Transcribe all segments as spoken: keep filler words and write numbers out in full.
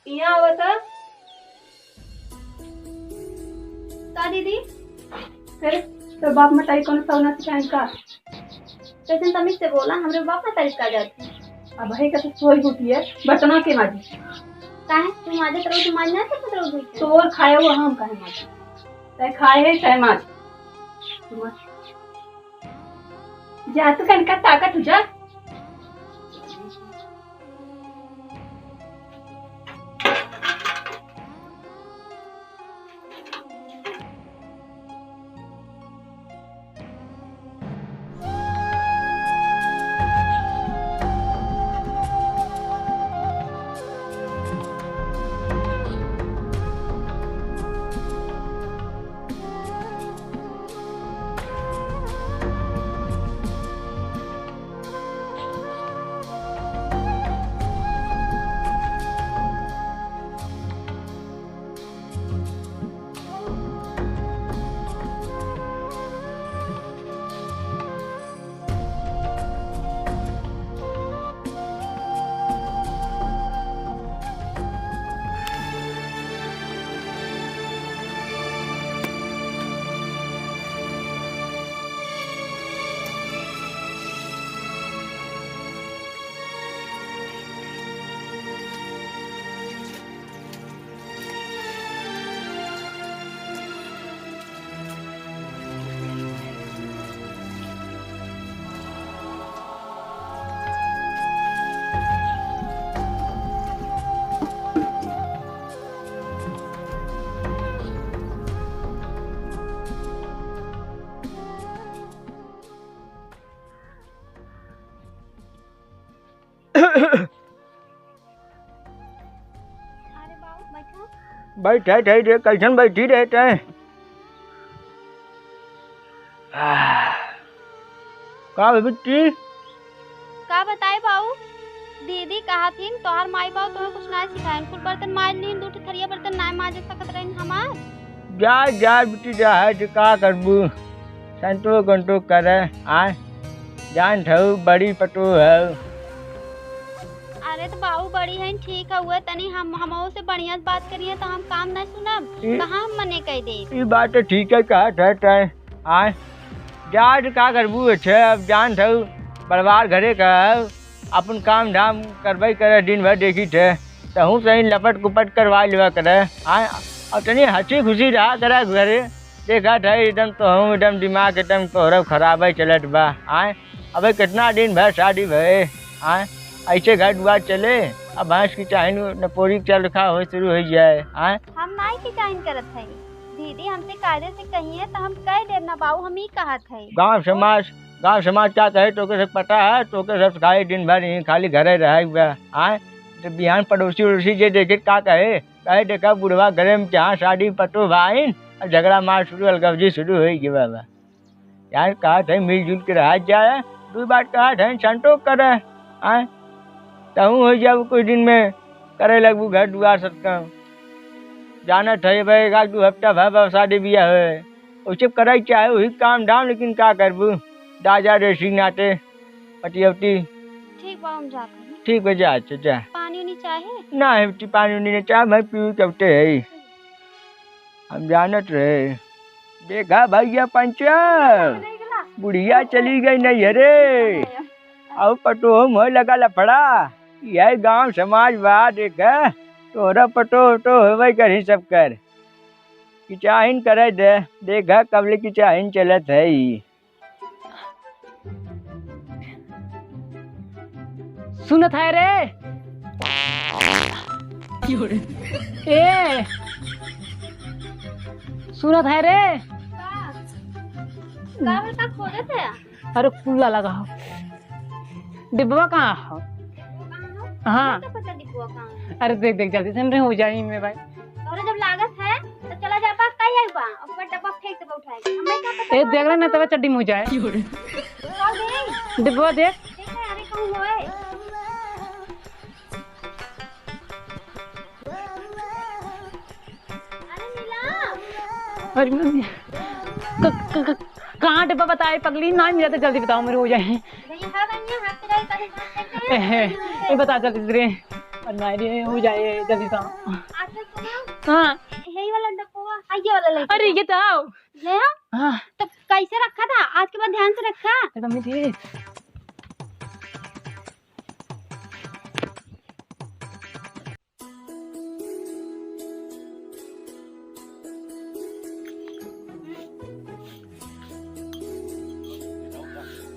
यहाँ आवत है। का दीदी? फिर तो बाप मताई कौन सौना सिखाएं का? कैसन तमीज से बोला, हमरे बाप मताई का जाती। अब है का तो सोई होती है, बर्तनवा के माजी। काहे? तू माजत रहो, तू माज ना सकत रहो धोई के? तोर खाए हुआ हम काहे माजी? तै खाए है, तै माज। तू माज। जा तू कनका ताकत हो जा। अरे बाबू, बैठा। बैठे थे रे, कैसन बैठी रहे तै? आह, का बे बिट्टी? का बताई बाबू, दीदी कहा थीन, तोहार माई बाबू तोहे कुछ ना सिखाइन, कुल बर्तन माज लीन, दू ठे थरिया बर्तन ना माज सकत रहिन हमार। जा, जा बिट्टी, जा, है जे का करबू, संतोष गंतोष करे, आय, जान थऊ, बड़ी पटो है। अरे तो बाबू बड़ी है, ठीक है, हुए तनी हम, हमहू से बढ़िया से बात करिए तो हम काम ना सुनब, ई कहाँ हम मने कह दे। ई बात तो ठीक है, कहा था तय, आय, जा, आज का करबू, अच्छे, अब जान थऊ, बड़वार घरे का है, अपन काम धाम करबई करे, दिन भर देखी थे, तहूँ सही लपट कुपट करवा लेवा करे, आय, अब तनी हँसी खुशी रहा करे घरे, देखा था एकदम तोहूँ एकदम दिमाग एकदम तोहरा खराब है चलत बा, आय, अबे कितना दिन भर शादी भए, आय, ऐसे घर दुआर चले, अब भैंस की चाही न, न पोरी के चल रखा हो शुरू हो जाए, आय। हम नाई की चाही करत है, दीदी हमसे कायदे से कही है तो हम कह देब ना बाबू, हम ही कहत है। गाँव समाज, गाँव समाज क्या कहे, तोके सब पता है, तोके सब खाए दिन भर यहीं खाली घरे रहे हुआ, आय? तो बिहान पड़ोसी उड़ोसी जे देखे का कहे, कहे देखा बुढ़वा घरे में जहाँ शादी पतो भाइन, और झगड़ा मार शुरू, अलगवजी शुरू हो गई बाबा। यार कहा थे मिलजुल के रहा जाए, दू बात कहा थे संतोष करे, आय? तहूँ हो जाए कुछ दिन में करे लगबू घर दुआर सब काम। जानत है भाई, एक आध दू हफ्ता भर बस शादी बियाह है, उसे करे चाहे वही काम धाम, लेकिन का करबू, दादा रे सी नाते पटियौती। ठीक बा, हम जात हई। ठीक बा, जा, अच्छा, जा। पानी उनी चाहे? ना है बेटी, पानी उनी नहीं चाहे, मैं पीऊ के उठे है। हम जानत रहे। देखा भैया पंचा, बुढ़िया चली गई नैहरे। अब पटोह मोह लगा लफड़ा। यही गांव समाज बा, देखा, तोहरा पटोह तो होवे करही सब कर। किचाहिन करे दे, देखा कबले किचाहिन चलत है ई। सुनत है रे? ए, सुनत है रे? का? का बोल, का खोजत है? अरे कुल्ला लगा हो। डिब्बा कहाँ हो? हाँ। अरे देख, देख, जल्दी से नहीं हो जाए इनमें भाई। तोरे जब लागत है, तो चला जा, बा, कहीं आई बा, ओकर डब्बा फेंक देबा उठाए के। हमें का पता ए, बा? देख रहे ना, तबे चड्डी में हो जाए। का दे? डिब्बा देख। देख ना, अरे, कहूँ होए। अरे, नीला। अरे, मम्मी। क-, क-, क-, कहाँ डिब्बा बताए, पगली? ना मिला तो जल्दी बताओ, मेरे हो जाए। नहीं, हाँ, नहीं, हाँ, तेरा ही कभी हाथ फेंक दे। ए, ए, ए, बता जल्दी से रे। और ना रे, हो जाए जल्दी से। अच्छा सुनो। हाँ। यही वाला डब्बा, आ, ये वाला लेके अरे, जा। ये तो आओ। ले आओ। हाँ। तो कैसे रखा था? आज के बाद ध्यान से रखा। अरे मम्मी जी।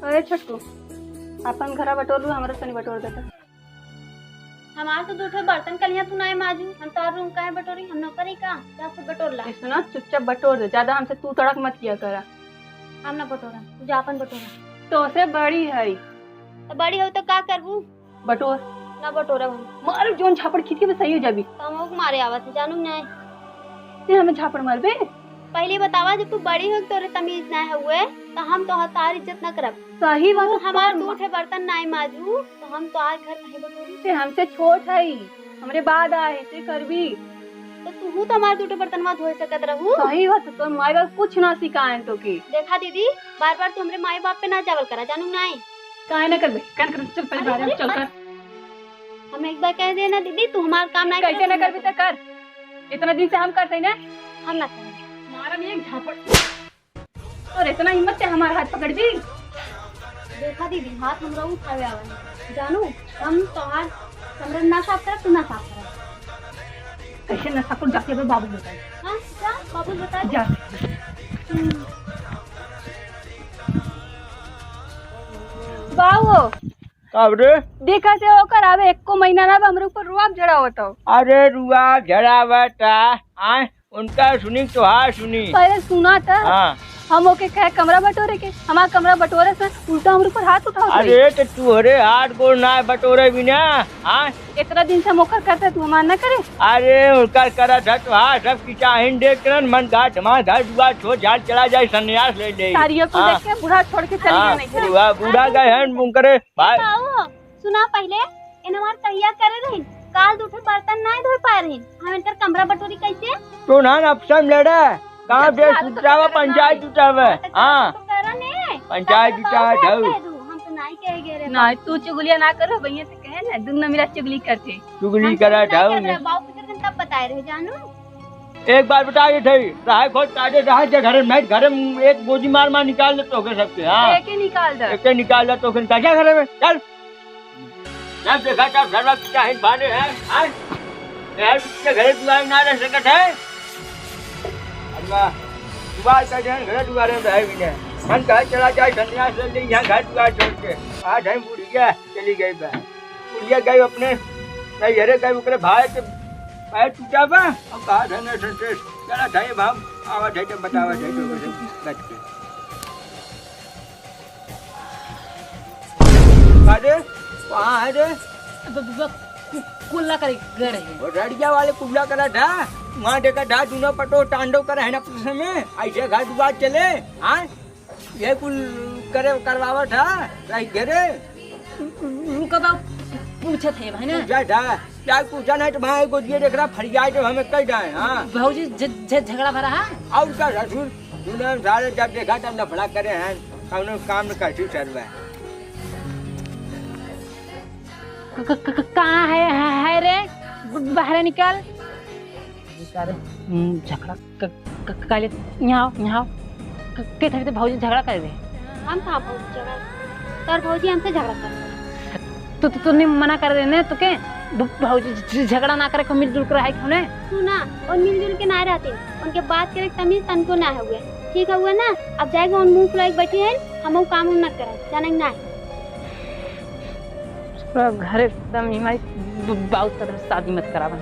अरे छोटकू, अपन घरा बटोर लू, हमरा तनी बटोर देता। हमार तो दू ठो बर्तन कलिया तू नाय माजू, हम तोहार रूम काहे बटोरी? हम नौकर ही का? जा खुद बटोर ला। ए सुना, चुपचाप बटोर दे, ज्यादा हमसे तू तड़क मत किया करा। हम ना बटोरा, तू जा अपन बटोरा। तो से बड़ी है। तो बड़ी हो तो का करबू? बटोर। ना बटोरा हम। मारू जोन झापड़ खींच के बस सही हो जाबी। तो हम ओके मारे आवत है, जानू नहीं। ते हमें झापड़ मारबे? पहले बतावा, जब तू बड़ी हो तोरे तमीज ना हुए, तो हम तो तार इज्जत ना करब। सही बात तू है, हमार तोर दू ठे बर्तन नाय माजू, तो हम तोहार घर काहे बटोरी? ते हमसे छोट है, हमरे बाद आए, ते करबी। तो तू तो हमार दू ठे बर्तनवा धोए सकत रहू। सही बात, तोर माई बाप कुछ ना सिखाएन तोके। देखा दीदी, बार बार तू हमरे माई बाप पे ना जावल करा, जानू नाय। काहे ना करबे? काहे ना करबे? चल, पहले अरे, बाहर अरे, चल कर। अरे। हम एक बार कह देना दीदी, तू हमार काम नहीं कैसे ना करबे तो कर। इतना दिन से हम करते ना। हम ना करेंगे। मारा नहीं एक झापड़। और इतना हिम्मत से हमारा हाथ पकड़ दी। देखा दीदी, हाथ हमरा उठावे आवा नहीं। जानू, हम तोहार कमरा ना साफ करब, तू ना साफ करब। कैसे ना साफ करब? जाके अबे बाबू बताई। हाँ, जा, बाबू बताई। जा। हम्म। बाबू। का रे? देखा से ओकर आवे एको महीना ना बा, हमरे ऊपर रुआब झड़ावत हो। अरे रुआब झड़ावत, आय, उनका सुनी तो हाथ सुनी। पहले सुना था। हाँ। हम ओके कहे कमरा बटोरे के, हमार कमरा बटोरे से उल्टा हमरे ऊपर हाथ उठावत है। अरे तो तू हरे हाथ गोड़ ना बटोरे बिना, हाँ? इतना दिन से हम ओकर करते, तू हमार ना करे? अरे ओकर करत है तो हाँ, सब किचाहिन देख करन, मन गाठ हमार घर दुआर छोड़ झाड़ चला जाए, संन्यास ले ले। सारियों को हाँ। देख के बूढ़ा छोड़ के चल हाँ, गए नहीं। बूढ़ा, बूढ़ा गए हैं, उनकरे भाई। बाऊ, सुना पहले, एन हमार कहिया करे रहिन, काल दू ठे बर्तन नाय धोए पाए रहिन, हम इनकर कमरा बटोरी कैसे? तू ना नफसा में लड़ा, कहाँ से सुलझावा, पंचायत जुटावा। हाँ। तो करा ने। पंचायत जुटावा, जाऊ। हम तो नाय कहे गए रे ना, बाबू। तू चुगलिया ना करो, भैया से कहे ना, दुगना मिला चुगली करते। चुगली हम करा, चुगली ना जाऊ करते, ने। बाबू के तब बताए रहे, जानू। एक बार बता देत हई, रहा खोज काटे रहा जे घरे में, घरे में एक गोजी मार मार निकाल देत होके सबके, हाँ। एके निकाल दे। एके निकाल देत होके, निकाल जा घरे में, चल। जब देखा तब घर में किचाहिन बाने हैं, हाँ? यार, के घरे दुआरे ना रह सकत है। अम्मा, दुआर का जहन घरे दुआरे में रहे भी नहीं। मन कहे चला जाए, संन्यास ले ले, यहाँ घर दुआर छोड़ के। आज हम बुढ़िया चली गई बा। बुढ़िया गई अपने नैहरे, गई ओकरे भाई के पैर टूटा बा। अब कहा धन है संतोष, चला था ये भाम, आवा था तो बतावा था तो बच के। अरे, कहाँ है रे? ब-, ब-, ब-, कु-, कुल्ला करे गए रहे। वो रड़िया वाले कुल्ला करा था, वहाँ देखा था, दोनों पटो तांडव करे है ना, आपस में, ऐसे घर दुआर चले, हाँ? ये कुल करे, करवावत है, रह घरे। रुका बा, पूछत है भाई ना। पूछत है, क्या पूछा नहीं तो भाई, गोदिये देख रहा, फरियाई तो हमें कह जाए, हाँ। भौजी झ-, झ-, झगड़ा भरा है? और का ससुर, तूने सारे जब देखा तब लफड़ा करे हैं, कौनो काम न करती सर बा। क-, क-, क-, कहाँ है, है, है रे? ब-, बाहर निकल। ये का रे? हम्म, झगड़ा क-, क-, क-, काले, यहाँ आओ, यहाँ आओ। क-, के थारे तो भौजी झगड़ा कर दे। हम कहाँ भौजी झगड़ा? तोर भौजी हमसे झगड़ा कर दे। तू, तू, तूने मना कर देने, तो के? भ-, भौजी झ-, झगड़ा ना करे, को मिलजुल के रहे, क्यों ने? सुना, और मिलजुल के ना रहते, उनके बात करे तमीज तनको ना हुए। ठीक हुए ना? अब जाएगा, उन मुंह फुलाई के बैठी हैं, हम वो काम उम ना करें, जाने ना। पूरा घर एकदम ही माई ब-, बाउत तरह शादी मत करावन।